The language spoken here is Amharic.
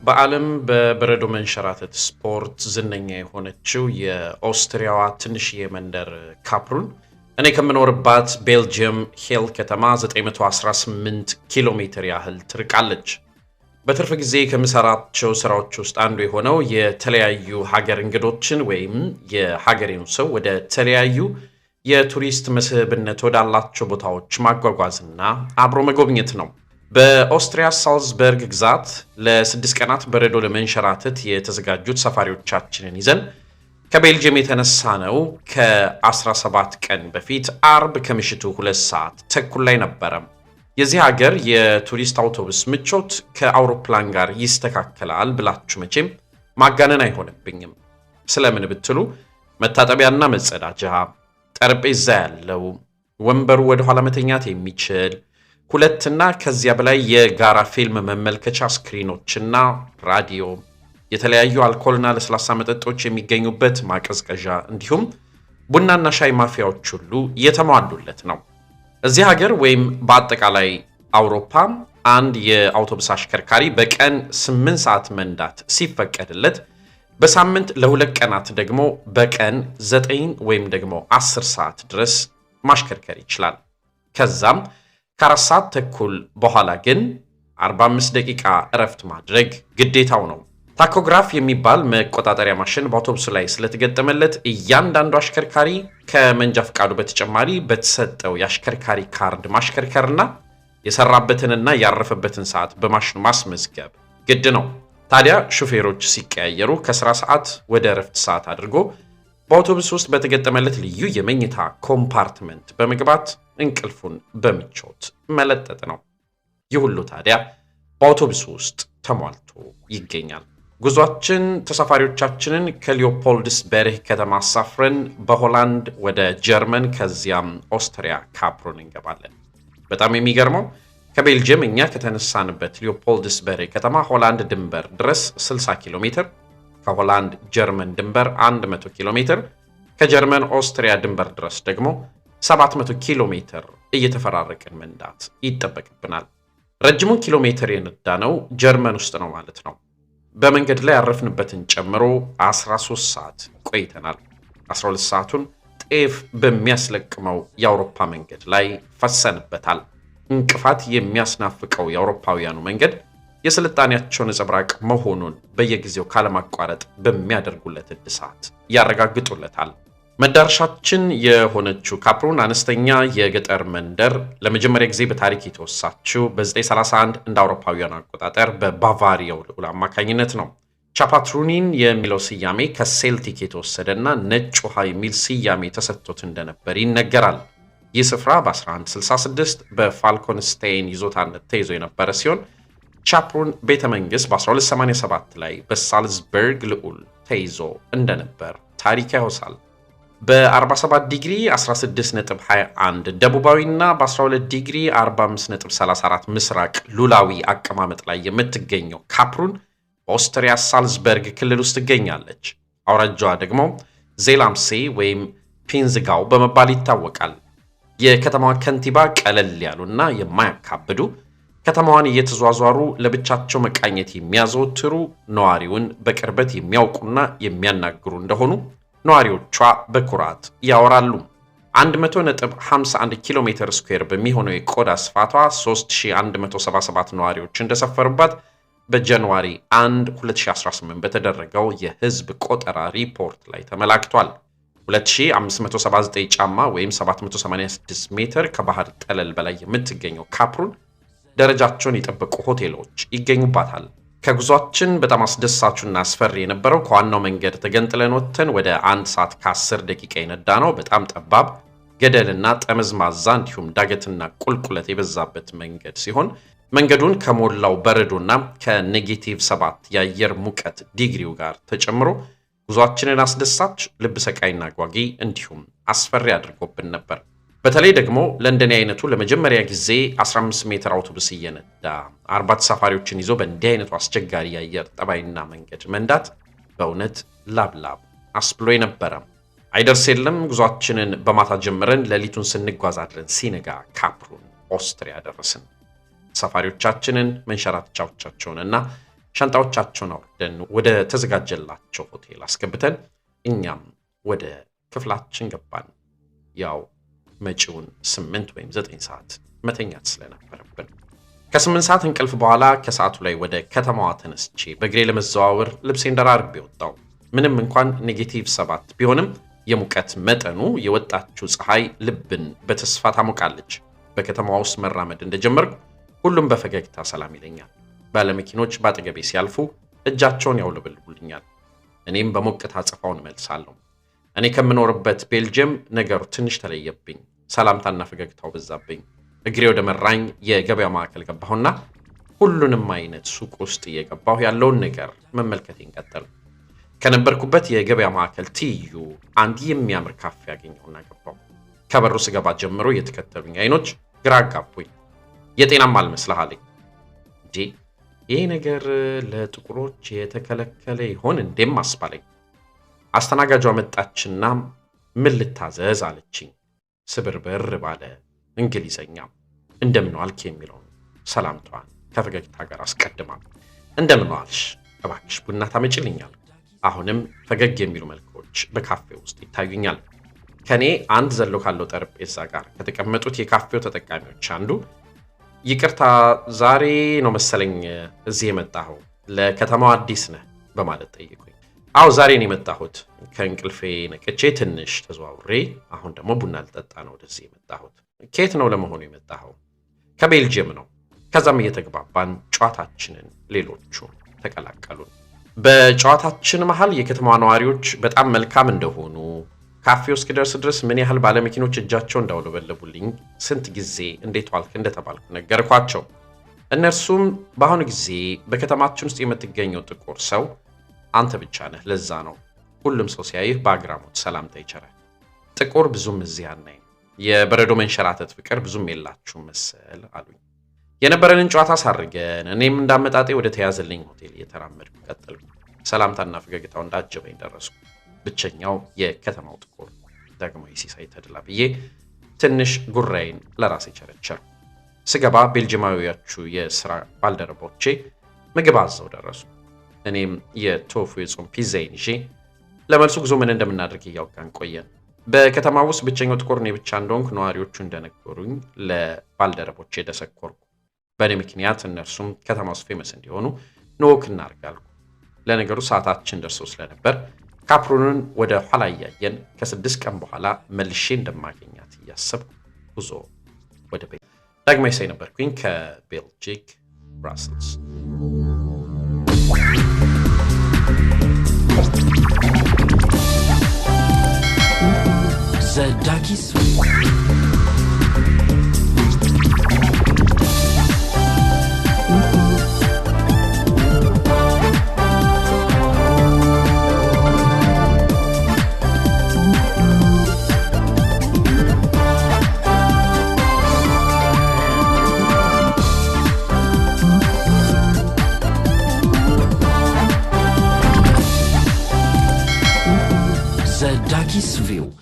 በዓለም በበረዶ መንሸራተት ስፖርት ዝነኛ የሆነችው የኦስትሪያዋ ትንሽዬ መንደር ካፕሩን እኔ ከምኖርባት ቤልጅየም ሄል ከተማ 918 ኪሎ ሜትር ያህል ትርቃለች። በትርፍ ጊዜ ከምሰራቸው ስራዎች ውስጥ አንዱ የሆነው የተለያዩ ሀገር እንግዶችን ወይም የሀገሬውን ሰው ወደ ተለያዩ የቱሪስት መስህብነት ወዳላቸው ቦታዎች ማጓጓዝና አብሮ መጎብኘት ነው። በኦስትሪያ ሳልዝበርግ ግዛት ለ6 ቀናት በረዶ ለመንሸራተት የተዘጋጁ ተሳፋሪዎቻችንን ይዘን ከቤልጅየም የተነሳነው ከ17 ቀን በፊት አርብ ከምሽቱ 2 ሰዓት ተኩል ላይ ነበረ። የዚህ ሀገር የቱሪስት አውቶቡስ ምቾት ከአውሮፕላን ጋር ይስተካከላል ብላችሁ መቼም ማጋነን አይሆንብኝም። ስለምን ብትሉ መታጠቢያና መጸዳጃ፣ ጠረጴዛ ያለው፣ ወንበሩ ወደኋላ መተኛት የሚችል፣ ሁለትና ከዚያ በላይ የጋራ ፊልም መመልከቻ ስክሪኖችና ራዲዮ፣ የተለያዩ አልኮልና ለስላሳ መጠጦች የሚገኙበት ማቀዝቀዣ እንዲሁም ቡናና ሻይ ማፍያዎች ሁሉ የተሟሉለት ነው። እዚህ ሀገር ወይም በአጠቃላይ አውሮፓ አንድ የአውቶቡስ አሽከርካሪ በቀን 8 ሰዓት መንዳት ሲፈቀድለት በሳምንት ለ2 ቀናት ደግሞ በቀን 9 ወይም ደግሞ 10 ሰዓት ድረስ ማሽከርከር ይችላል። ከዛም ከ4 ሰዓት ተኩል በኋላ ግን 45 ደቂቃ እረፍት ማድረግ ግዴታው ነው። ታኮግራፍ የሚባል መቆጣጠሪያ ማሽን በአውቶቡሱ ላይ ስለተገጠመለት እያንዳንዱ አሽከርካሪ ከመንጃ ፈቃዱ በተጨማሪ በተሰጠው የአሽከርካሪ ካርድ ማሽከርከርና የሰራበትንና ያረፈበትን ሰዓት በማሽኑ ማስመዝገብ ግድ ነው። ታዲያ ሹፌሮች ሲቀያየሩ ከስራ ሰዓት ወደ እረፍት ሰዓት አድርጎ በአውቶቡስ ውስጥ በተገጠመለት ልዩ የመኝታ compartment በመግባት እንቅልፉን በምቾት መለጠጥ ነው። ይህ ሁሉ ታዲያ በአውቶቡሱ ውስጥ ተሟልቶ ይገኛል። ጉዟችን ተሳፋሪዎቻችንን ከሊዮፖልድስ በርህ ከተማ አሳፍረን በሆላንድ ወደ ጀርመን ከዚያም ኦስትሪያ ካፕሩን እንገባለን። በጣም የሚገርመው ከቤልጅየም እኛ ከተነሳንበት ሊዮፖልድስ በርህ ከተማ ሆላንድ ድንበር ድረስ 60 ኪሎ ሜትር፣ ከሆላንድ ጀርመን ድንበር 100 ኪሎ ሜትር፣ ከጀርመን ኦስትሪያ ድንበር ድረስ ደግሞ 700 ኪሎ ሜትር እየተፈራረቅን መንዳት ይጠበቅብናል። ረጅሙን ኪሎ ሜትር የነዳነው ጀርመን ውስጥ ነው ማለት ነው። በመንገድ ላይ ያረፍንበትን ጨምሮ 13 ሰዓት ቆይተናል። 12 ሰዓቱን ጤፍ በሚያስለቅመው የአውሮፓ መንገድ ላይ ፈሰንበታል። እንቅፋት የሚያስናፍቀው የአውሮፓውያኑ መንገድ የስልጣኔያቸው ነጸብራቅ መሆኑን በየጊዜው ካለማቋረጥ በሚያደርጉለት እድሳት ያረጋግጡለታል። መዳረሻችን የሆነችው ካፕሩን አነስተኛ የገጠር መንደር ለመጀመሪያ ጊዜ በታሪክ የተወሳችው በ931 እንደ አውሮፓውያኑ አቆጣጠር በባቫሪያው ልዑል አማካኝነት ነው። ቻፓትሩኒን የሚለው ስያሜ ከሴልቲክ የተወሰደና ነጭ ውሃ የሚል ስያሜ ተሰጥቶት እንደነበር ይነገራል። ይህ ስፍራ በ1166 በፋልኮንስታይን ይዞታነት ተይዞ የነበረ ሲሆን ቻፕሩን ቤተ መንግሥት በ1287 ላይ በሳልዝበርግ ልዑል ተይዞ እንደነበር ታሪክ ያወሳል። በ47 ዲግሪ 16.21 ደቡባዊና በ12 ዲግሪ 45.34 ምስራቅ ሉላዊ አቀማመጥ ላይ የምትገኘው ካፕሩን በኦስትሪያ ሳልዝበርግ ክልል ውስጥ ትገኛለች። አውራጃዋ ደግሞ ዜላምሴ ወይም ፒንዝጋው በመባል ይታወቃል። የከተማዋ ከንቲባ ቀለል ያሉና የማያካብዱ፣ ከተማዋን እየተዟዟሩ ለብቻቸው መቃኘት የሚያዘወትሩ፣ ነዋሪውን በቅርበት የሚያውቁና የሚያናግሩ እንደሆኑ ነዋሪዎቿ በኩራት ያወራሉ። 100.51 ኪሎ ሜትር square በሚሆነው የቆዳ ስፋቷ 3177 ነዋሪዎች እንደሰፈሩባት በ January 1 2018 በተደረገው የህዝብ ቆጠራ ሪፖርት ላይ ተመላክቷል። 2579 ጫማ ወይም 786 ሜትር ከባህር ጠለል በላይ የምትገኘው ካፕሩን ደረጃቸውን የጠበቁ ሆቴሎች ይገኙባታል። ከጉዟችን በጣም አስደሳቹና አስፈሪ የነበረው ከዋናው መንገድ ተገንጥለን ወጥተን ወደ 1 ሰዓት ከ10 ደቂቃ የነዳነው በጣም ጠባብ፣ ገደልና ጠመዝማዛ እንዲሁም ዳገትና ቁልቁለት የበዛበት መንገድ ሲሆን መንገዱን ከሞላው በረዶና ከ -7 የአየር ሙቀት ዲግሪው ጋር ተጨምሮ ጉዟችንን አስደሳች፣ ልብ ሰቃይና አጓጊ እንዲሁም አስፈሪ አድርጎብን ነበር። በተለይ ደግሞ ለእንደኔ አይነቱ ለመጀመሪያ ጊዜ 15 ሜትር አውቶቡስ እየነዳ 40 ተሳፋሪዎችን ይዞ በእንዲህ አይነቱ አስቸጋሪ የአየር ጠባይና መንገድ መንዳት በእውነት ላብላብ አስብሎ ነበረ። አይደርስ የለም፣ ጉዟችንን በማታ ጀምረን ሌሊቱን ስንጓዝ አድረን ሲነጋ ካፕሩን ኦስትሪያ ደረስን። ተሳፋሪዎቻችንን፣ መንሸራተቻዎቻቸውንና ሻንጣዎቻቸውን አውርደን ወደ ተዘጋጀላቸው ሆቴል አስገብተን እኛም ወደ ክፍላችን ገባን። ያው መጪውን 8 ወይም 9 ሰዓት መተኛት ስለነበረብን ከ8 ሰዓት እንቅልፍ በኋላ ከሰዓቱ ላይ ወደ ከተማዋ ተነስቼ በእግሬ ለመዘዋወር ልብሴን ደራርቤ ወጣሁ። ምንም እንኳን -7 ቢሆንም የሙቀት መጠኑ የወጣችው ፀሐይ ልብን በተስፋ ታሞቃለች። በከተማዋ ውስጥ መራመድ እንደጀመርኩ ሁሉም በፈገግታ ሰላም ይለኛል። ባለመኪኖች ባጠገቤ ሲያልፉ እጃቸውን ያውለበልቡልኛል። እኔም በሞቅታ አጸፋውን እመልሳለሁ። እኔ ከምኖርበት ቤልጅየም ነገሩ ትንሽ ተለየብኝ። ሰላምታና ፈገግታው በዛብኝ። እግሬ ወደ መራኝ የገበያ ማዕከል ገባሁና ሁሉንም አይነት ሱቅ ውስጥ እየገባሁ ያለውን ነገር መመልከቴን ቀጠልኩ። ከነበርኩበት የገበያ ማዕከል ትይዩ አንድ የሚያምር ካፌ ያገኘውና ገባሁ። ከበሩ ስገባ ጀምሮ የተከተሉኝ አይኖች ግራ አጋቡኝ። የጤናም አልመስልህ አለኝ። እንዴ ይሄ ነገር ለጥቁሮች የተከለከለ ይሆን እንዴም አስባለኝ። አስተናጋጇ መጣችና ምን ልታዘዝ አለችኝ። ስብርብር ባለ እንግሊዘኛ እንደምን ዋልክ የሚለውን ሰላምታዋን ከፈገግታ ጋር አስቀድማ እንደምን ዋልሽ እባክሽ ቡና ታመጪልኛል። አሁንም ፈገግ የሚሉ መልኮች በካፌው ውስጥ ይታዩኛል። ከኔ አንድ ዘሎ ካለው ጠረጴዛ ጋር ከተቀመጡት የካፌው ተጠቃሚዎች አንዱ ይቅርታ ዛሬ ነው መሰለኝ እዚህ የመጣኸው ለከተማው አዲስ ነህ በማለት ጠየቁኝ። አዎ ዛሬ ነው የመጣሁት። ከእንቅልፌ ነቅቼ ትንሽ ተዘዋውሬ አሁን ደግሞ ቡና ልጠጣ ነው ወደዚህ የመጣሁት። ከየት ነው ለመሆኑ የመጣኸው? ከቤልጅየም ነው። ከዛም እየተግባባን ጨዋታችንን ሌሎቹ ተቀላቀሉን። በጨዋታችን መሃል የከተማዋ ነዋሪዎች በጣም መልካም እንደሆኑ ካፌው እስክደርስ ድረስ ምን ያህል ባለመኪኖች እጃቸው እንዳውለበለቡልኝ ስንት ጊዜ እንዴት ዋልክ እንደተባልኩ ነገርኳቸው። እነርሱም በአሁኑ ጊዜ በከተማችን ውስጥ የምትገኘው ጥቁር ሰው አንተ ብቻ ነህ፣ ለዛ ነው ሁሉም ሰው ሲያይህ በአግራሞት ሰላምታ ይቸራል። ጥቁር ብዙም እዚህ አናይም፣ የበረዶ መንሸራተት ፍቅር ብዙም የላችሁም መሰል አሉኝ። የነበረንን ጨዋታ ሳርገን እኔም እንዳመጣጤ ወደ ተያዘልኝ ሆቴል እየተራመድኩ ቀጠልኩ። ሰላምታና ፈገግታው እንዳጀበኝ ደረስኩ። ብቸኛው የከተማው ጥቁር ደግሞ የሲሳይ ተድላ ብዬ ትንሽ ጉራዬን ለራሴ ቸረቸርኩ። ስገባ ቤልጅማዊያቹ የስራ ባልደረቦቼ ምግብ አዘው ደረሱ። እኔም የቶፉ የጾም ፒዛዬን ይዤ ለመልሱ ጉዞ ምን እንደምናደርግ እያወጋን ቆየን። በከተማው ውስጥ ብቸኛው ጥቁር እኔ ብቻ እንደሆንኩ ነዋሪዎቹ እንደነገሩኝ ለባልደረቦቼ ደሰኮርኩ። በእኔ ምክንያት እነርሱም ከተማ ውስጥ famous እንዲሆኑ walk እናድርግ አልኩ። ለነገሩ ሰዓታችን ደርሶ ስለነበር ካፕሩንን ወደ ኋላ እያየን ከ6 ቀን በኋላ መልሼ እንደማገኛት እያሰብኩ ጉዞ ወደ ቤት። ዳግማዊ ሳይ ነበርኩኝ ከቤልጂክ ብራስልስ። ዘዳጊስ ዘዳጊስ ቪው።